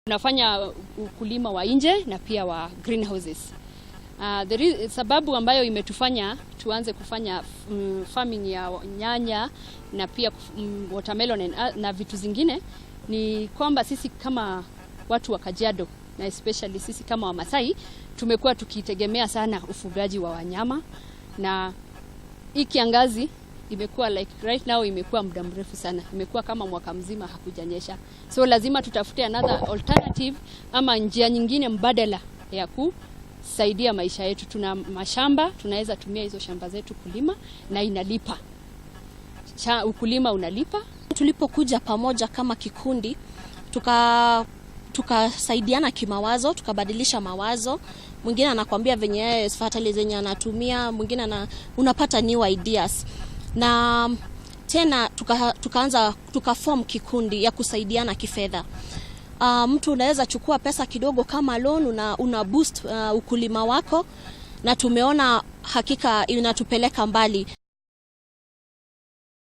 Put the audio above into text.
Tunafanya ukulima wa nje na pia wa greenhouses. Sababu ambayo imetufanya tuanze kufanya farming ya nyanya na pia watermelon na vitu zingine ni kwamba sisi kama watu wa Kajiado na especially sisi kama Wamasai tumekuwa tukitegemea sana ufugaji wa wanyama, na hii kiangazi imekuwa like right now imekuwa muda mrefu sana, imekuwa kama mwaka mzima hakujanyesha, so lazima tutafute another alternative ama njia nyingine mbadala ya kusaidia maisha yetu. Tuna mashamba, tunaweza tumia hizo shamba zetu kulima na inalipa. Ukulima unalipa. Tulipokuja pamoja kama kikundi tukasaidiana kimawazo, tukabadilisha mawazo. Mwingine anakwambia venye yeye fertilizer zenye anatumia, mwingine unapata new ideas. Na tena tukaanza tukaform kikundi ya kusaidiana kifedha. Mtu unaweza chukua pesa kidogo kama loan, una boost ukulima wako, na tumeona hakika inatupeleka mbali.